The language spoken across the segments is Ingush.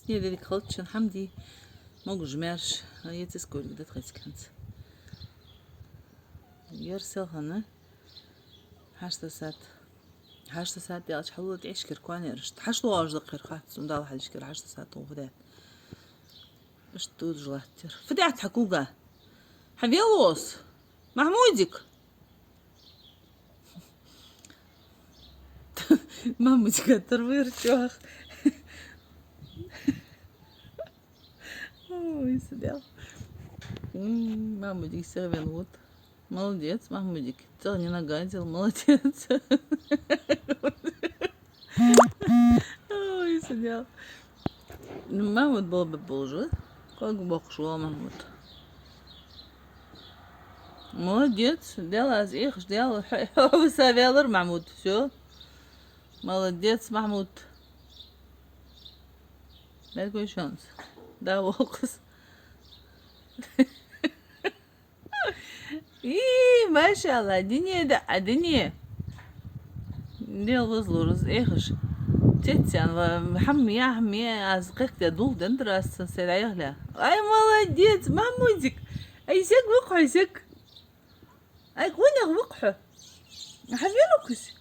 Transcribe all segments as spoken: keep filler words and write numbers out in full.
Е деррига хилча шун хӀама де, могаш-маьрша, а, е цискориг да тхоцига хӀанз. Ер селхан а, хьашт саӀат. Хьашт саӀат аьлча, хьалула тӀехьашкара кхоана яр иштта. Хьашт лоагӀаш да кхер хац, цун Дала хьалхашкара хьашт саӀат гӀо фу даьд. Иштта дудаш латтар. Фу даьд хьа кога? Хьа велос? Махьмудик! Махьмудик тара вир чох. Ой, сидел. М, Махьмудик севен вот. Молодец, Махьмудик. Цель не нагадил, молодец. Ой, сидел. Ну, Махьмуд болба болжу. Ког бокшо Махьмуд. Молодец. Дела аз ихш, дела. Хьо-, хьо-, хьо-, са велар, Махьмуд. Всё. Молодец, Махьмуд. Беркой шонс. Да, волкус. И, машалла, дине да, а дине. Дел вазлур из эхаш. Цецян ва хьам я, хьам я, аз кхехте дулх дендер аз сан се даяхля. Ай, молодец, Махьмудик. Ай, сек выкхой, сек. Ай, кхунех выкхо. Хьавелукус.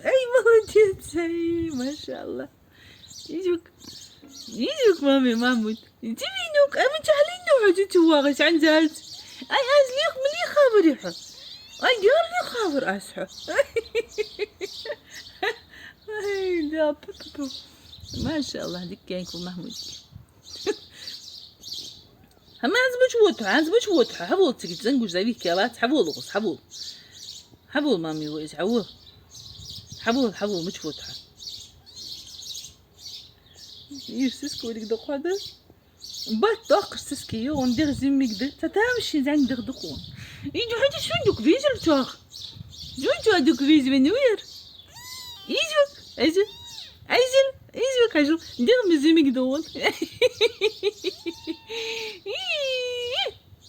Ай, молодец, ай, машалла. Изюк. Изюк, мами, Махьмуд. Дивинюк, ай, мичахьлинну хьо диту вагӀа санзалц. Ай, аз лих, млиха вари хьо. Ай, дер лиха вар аз хьо. Ай, да, пу-пу-пу. Машалла, дикка кул Махьмуд. ХӀама, хӀанз мича вода хьо, хӀанз мича вода хьо, хьавола цига, зангуш завихкелац, хьавола гӀус, хьавола. Хьавола, мами, во из, хьавола. Хьавола, хьавола, мича вода хьо. Ир сискориг докхо да. Бат доккхаш сиски ю, он дегӀ зиммиг да. Ца тамаши занг дегӀ дукхун. Иди хьо ди сундук визил чох. Зундук визивен уяр. Изюк, изюк. Айзил, изюк, хьажу. ДегӀ ми зиммиг да он.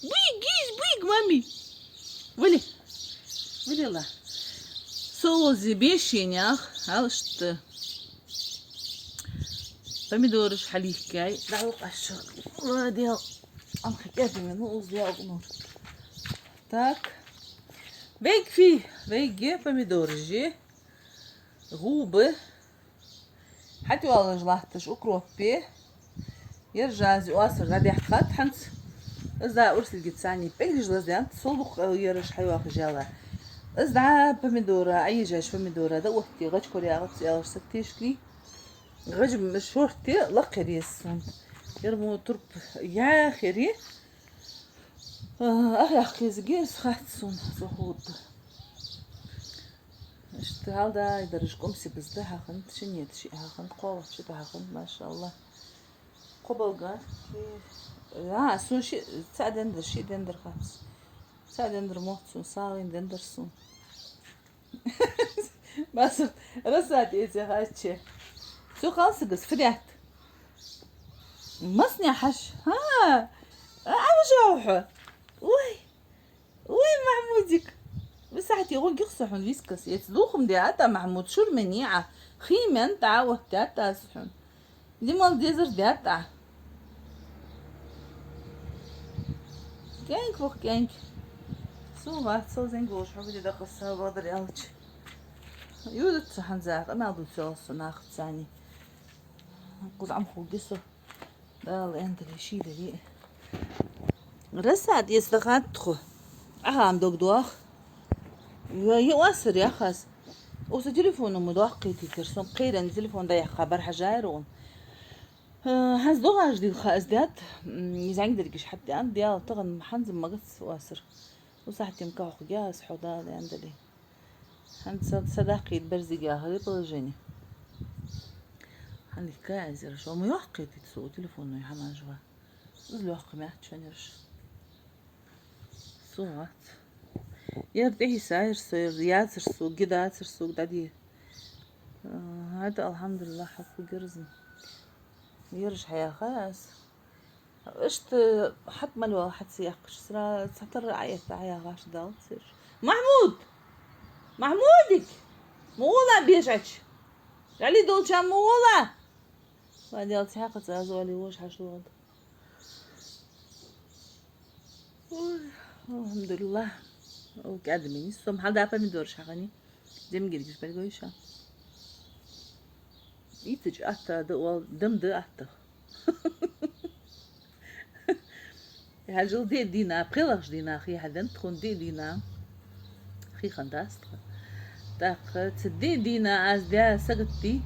Буйг, из, буйг, мами. Вали. Вали ла. Соузи бешенях, алшт. Помидораш хьалихкай. Дал къашо. Ладел. Ам хикер димин, ну, уз дел нур. Так. Вейг фи, вейге помидораш же. ГӀуба. Хьатоалаш латташ укропе. Ер жази оасар дӀадехкад хӀанз. Из да урсилгицани пӀелгаш лаздаьнт, сол дукха ераш хьайоахаш яла. Из да помидора, Ӏайижаш помидора, да отти, гӀач кор ягӀац ялаш саг тешкли. ГӀач шорте лакхе резун. Ер мо турп яхери. Ах, ях, кезиге из хац сун, со худда. Иштта хьалда дараш кӀумси бизда хьахинт, шинет ши хьахинт, кхоалгӀа ши да хьахинт, машалла. Кхо балга ши, а, сун ши, цаӀ дендер, ши дендер хац. ЦаӀ дендер мотт сун, сагӀин дендер сун. Басурт, расат эце хачче. Цу халсагас фу даьд? Масне хьаш? Ха! А, а, вужа ухьа? Ой! Ой, Махьмудик! Вы сахьти гӀо гихса хьун вискас. Эц дулхум де ата Махьмуд шур мен яа. Хи мен тӀа вахтят аз хьун. Димал дезар даьд Ӏа. КӀаьнк вах, кӀаьнк. Су вац, со зенг волаш хьо виде дакъа са вадар ялча. Юдаца хьанзар, амал ду цо со нахацани. Куз Ӏам хуги со. Дала эндали шийдали. Расад, если хатху. Ахам дог дуах. Я, я уасар яхас. Уса телефону ма дуах кхетитер. Сон кхерен телефон да яхха бар хьажайрун. Э, хьанз догӀаш дил ха аз даьд, м, зянг дергиш хьатта ан дел, таган хьанз магац васар. Усахьтим кахуге аз хьо да яндали. Хьанз са-, садаккхийт берзиге ахари положение. Хьанликка азир, шо ма йохкхетит со телефонной хьамажва. Из лёхка мягчанерш. Со вац. Ер тӀехьи сайр со, ер яцар со, гидацар со, дади. Э, хӀаьта, алхьамдулиллахӀ, хьакху герзна. Ераш хьаяхай аз. Иштта хьат мал вала хьаца яхкаш, сра цхьатарра Ӏаетта хьаяхаш дал церш. Махьмуд! Махьмудик! Ма вола бежач! Гали долча ма вола! Ладел, цхьаькха ца азоли вож хьашлогӀад. Ой, алхьамдулиллахӀ. О, кӀаьда мени сом хьалда помидораш хьахани. Дем гиргиш бергойша. Ицич атта да, ол дам да атта. Хьажал, диъ дийнахьа, пхелагӀча дийнахьа хий хьаденнад тхона, диъ дийнахьа. Хий хиннадац тха. ТӀаккха цу диъ дийнахьа аз даь сагатдий,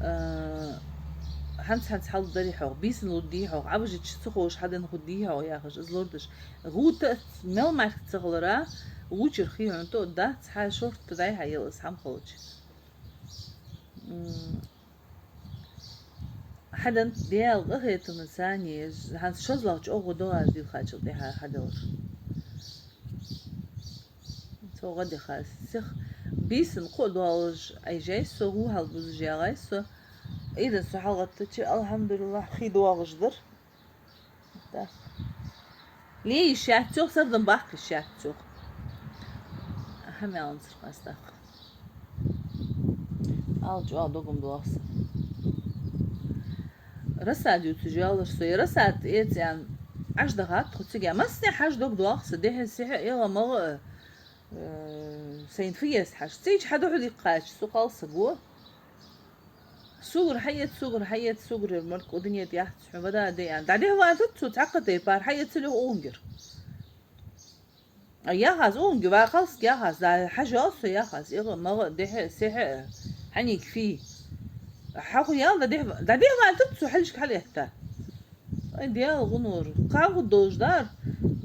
а, хӀанз-хӀанз хьалургдарий хьогӀ, бийсан лургдий хьогӀ, Ӏовижача ца ховш хьаденна хургдий хьогӀ яхаш, из лорадеш. ГӀу тӀа мел мара ца хилара, гӀу чура хий хьона тӀа а дац, хьа шортта дӀай-хьа ела из хӀама хилча. М, Хьаденнад Даьла къахетамца, цани, хӀанз шозлагӀча оагӀув доагӀаш дилхачул тӀехьа хьаделар. Цо гӀа дихар. Сиха бийсан кхоъ доаллаш Ӏайжай со, гӀу хьалбузаш ягӀай со. Ӏуйран со хьалгӀаттача, алхьамдулиллахӀ, хий доагӀаш дар. ТӀаккха. Ле йиш яц цох, сардам баккха йиш яц цох. ХӀама аьнна царга аз тӀаккха. Ала чӀоагӀа догам доагӀа са. Рассада ювцаш ялар со. Е рассада эца аьнна, Ӏаш дахад тхо цига. Массане хьажа дог доагӀа са. Дехьа-сехьа, эгӀа-магӀа, э, сайна фу еза хьажа. Цигача хьадухьал диккхача, со кхалсаг ва. Сугар хьаэца, сугар хьаэца, сугар яр мара кӀудане яц хьона, вада а дайан. ДӀадехьавалийтац цо цхьаккха тайпара, хьаэцалехь укхангара. А яхаз укханга, ва кхалсаг яхаз, да хьажал со яхаз, эгӀа-магӀа, дехьа-сехьа, хьанийга фий. Хьаху ял дӀадехьа-, дӀадехьавалийтац цо хьалхашка хьалъэтта. Ай, Даьла гӀунора, кхавху долаш дар.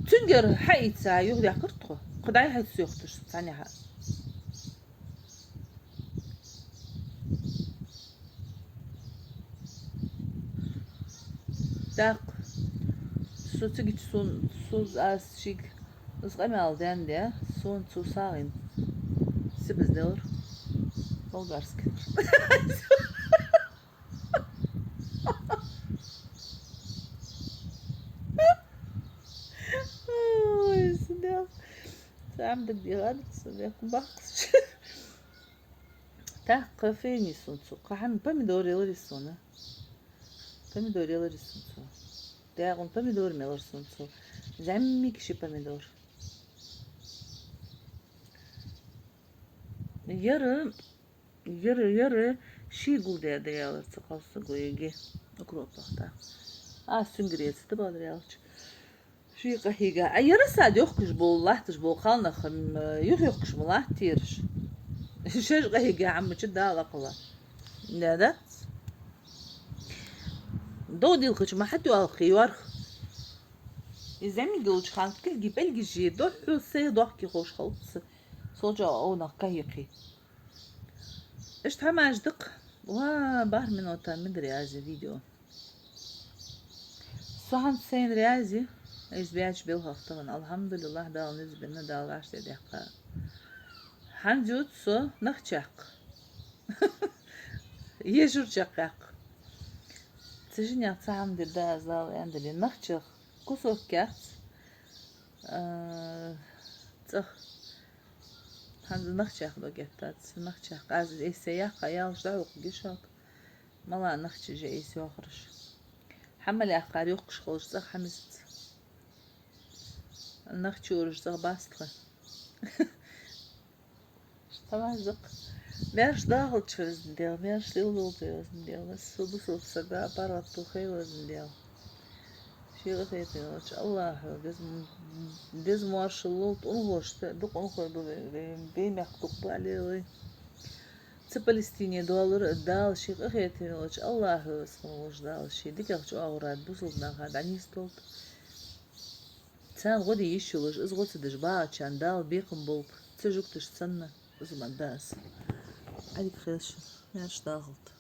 Цунгара хьаийца юхадаьккхар тхо. Кхы дӀай-хьа ца йохташ цхьаннахьа. ТӀаккха со цигача сона, со аз шийга из къамаьл даьнна, сона цо сагӀийна сибаз делар болгарский. Ой, сидел. Цхьа хӀама дагадехад, со бехк баккхаш. ТӀаккха фу еннай сона цо? Кхы хӀама, помидор еларий сона? Помидор еларий сона цо? ДагӀун помидор мелар сона цо. ЗӀамига ши помидор. Яра, яра, яра ший гулдаь да ялар цу кхалсаго, еге, укропах тӀа. Аз цунгара эца да бадар аьлча. Ший къахьийга. А яра са йохкаш бола, латташ бола кхалнах, м, юха йохкаш ма латтараш. Шоаш къахьийга хӀама чу Дала акхалла. Да, дац? Дов дилхача ма хьатӀайоаллий йоарх. Из зӀамига йолча хана кулги-пӀелгаш е духхьал сайх дохке ховш хилац. Сол чӀоагӀа овнах кахьекхий. Иштта хӀамаш да-кх. Ва, барх минута ма дий аз видео. Со хӀанз сайна раьза я, из баьча белхах тахан. АлхьамдулиллахӀ, Дала низ бенна, Дала вӀаштӀехьдаьккха. ХӀанз ювц со нах чаккха. Ешура чаккхаяккха. Цу шиннех цхьа хӀама дир да аз, Дала аьннадале. Нах чаккха. Кусок яц, а, цӀагӀа. ХӀанз нах чаккха дог эттад, нах чаккха. Аз эсе яккха ялаш дӀахьокхаргья шуга. Мала нах чу же эсе йохараш. Хьа мел яьккхар йохкаш хилча цӀагӀа хьа мисац. Нах чу ураш цӀагӀа бац тха. Тамаш да-кх. Маьрша дахалда шо, Везан Даьла, маьрша лелалда, Везан Даьла. Со бусалба сага паргӀато хилда, Везан Даьла. Ший къахетаме волча АллахӀа беза м-, беза моаршал лолда унахошта, дукха унахой ба вай, вай, вай мехка дукха бале вай. Цу Палестине долара Дала ший къахетаме волча АллахӀа, веза хинна волча Дала ший дикагӀча оагӀорахьа бусалба наха дӀанийсдолда. Царна гӀо де йиш йолаш, из гӀо ца деш багӀачарна Дала бекхам болба, цу жугташца санна, из ма дас. Ӏадика хийла шун, маьрша дахалда.